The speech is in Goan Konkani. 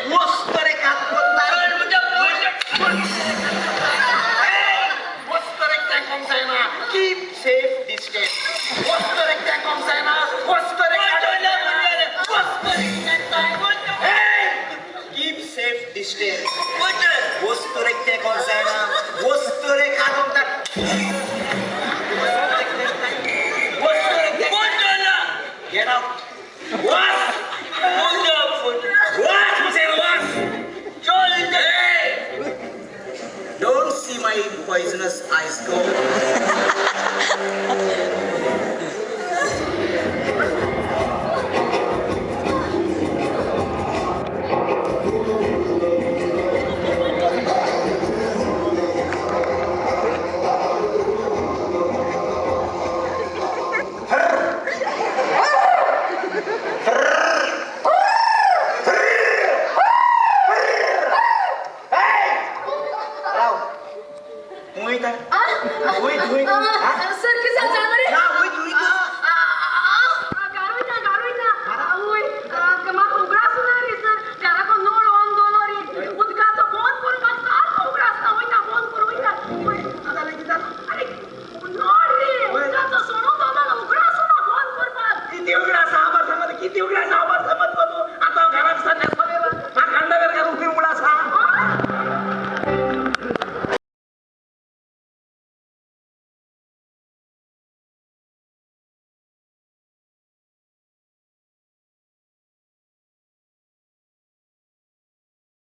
वस्तरे कात. Keep safe distance. Keep safe distance. वस्तुरेक तें कोण जायना, वस्तुरेक हात. Get out. What? What? Was? Hey! Don't see my poisonous eyes go.